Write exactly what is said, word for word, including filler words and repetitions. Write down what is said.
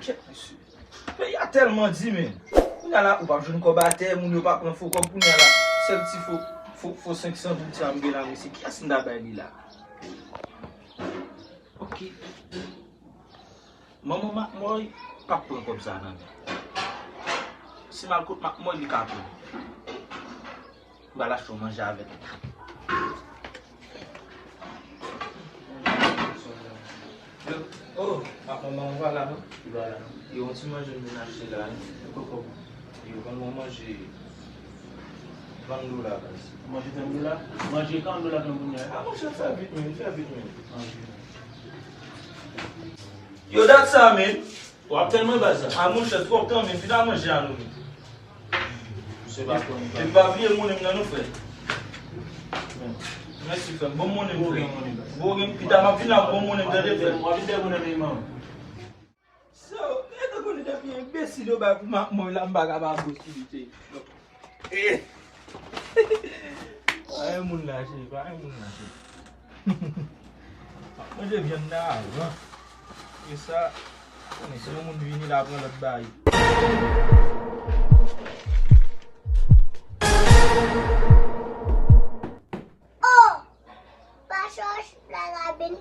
Kèt mesye. Peyi a tèlman di, men. Kounye a la, ou p ap jwenn kòb atè, moun yo pa pran fo kòb. Kounye a la, sèl ti fo, fo, fo senk san goud sa m gen la, mesye. Kiyès m ta bay li la? Ok. Manman Makmòy p ap pran kòb sa nan men. Si m al kot Makmòy, li ka pran. M pral achte yon manje avèk. Oh, Makmòy, manman pa la non. Li pa la non. Yo, yon ti manje m vin achte la, wi. Kòkò. Yo, ban mwen manje. Trant dola, baz. Manje trant dola? Manje trant dola nan kounye a. Ah, monchè, fè vit, men, fè vit, men. Manje. Yo, dat sa, men. W ap tann mwen, baz la. Ah, monchè, twòp tan, men. Vin al manje a nou, men. Misye pa konn. Epi pa bliye monnen m nan, non, frè. Mèsi, frè m. Bon monnen m, frè. Bon monnen, baz. Bon, gen pita, m ap vin la, bon monnen m, tande, frè. W ap vin dèyè monnen m, man. So, e tankou li te pi enbesil yo bay pou Makmòy la, m pa ka pa bosibite. Eh! Pa gen moun la, cheri, pa gen moun la, cheri. M ap manje vyann nan avan. E sa, konnen si yon moun vini la, pran lòt bagay. Oh! Pa chòch, la rabin.